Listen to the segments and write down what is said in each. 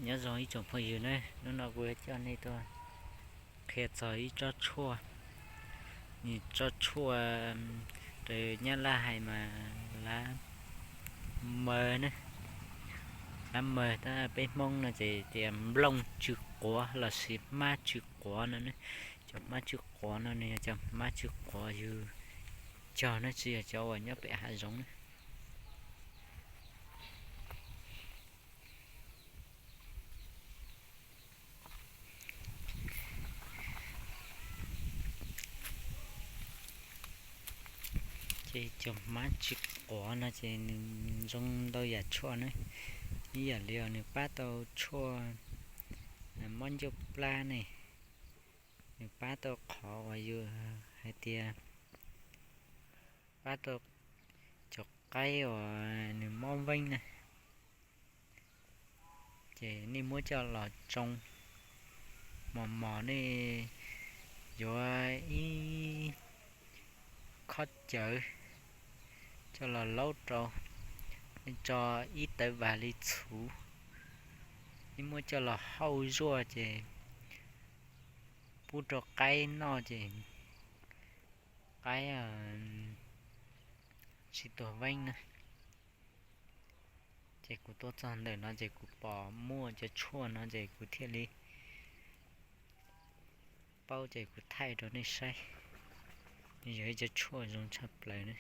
Nyob zoo ib tsoom phooj ywg na, hnub no kuv yuav coj nej tuaj qhia txog ib tsob tshuaj. Nws tsob tshuaj, raws Nyab Laj hais mas lav mawg na, lav mawg, tab peb Hmoob no ces tias nplooj tsw quav lossis hmab tsw quav no ne. Cov hmab tsw quav no nws yog cov hmab tsw quav yug cog na, tsis yog cov uas nyob pem hav zoov na. Ces cov hmab tsw quav no ces nws zoo ntau yam tshuaj ne. Ib yam li os, nws pab tau tshuaj mob ncauj plab ne, nws pab tau qhov uas yus hais tias pab tau cov qaib uas nws mob veej na. Ces nej muab coj los tsoo mos mos, nej yuav ib khob cawv coj los laub rau, nej tso ib tawv vas li txhuv, nej muab coj los hauj zuaj ces pub rau qaib noj ces qaib tsis tuag veej na. Ces kuv tuaj txog ntawm no ces kuv pom muaj cov tshuaj no ces kuv thiaj li paub ces kuv thaij rau nej saib. Yog ib cov tshuaj zoo tshaj plaws na.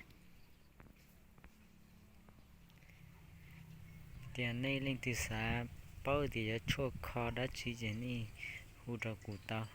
Tias nej leej twg xav paub tias yuav tshuaj kho dab tsi ces nej hu rau kuv tau.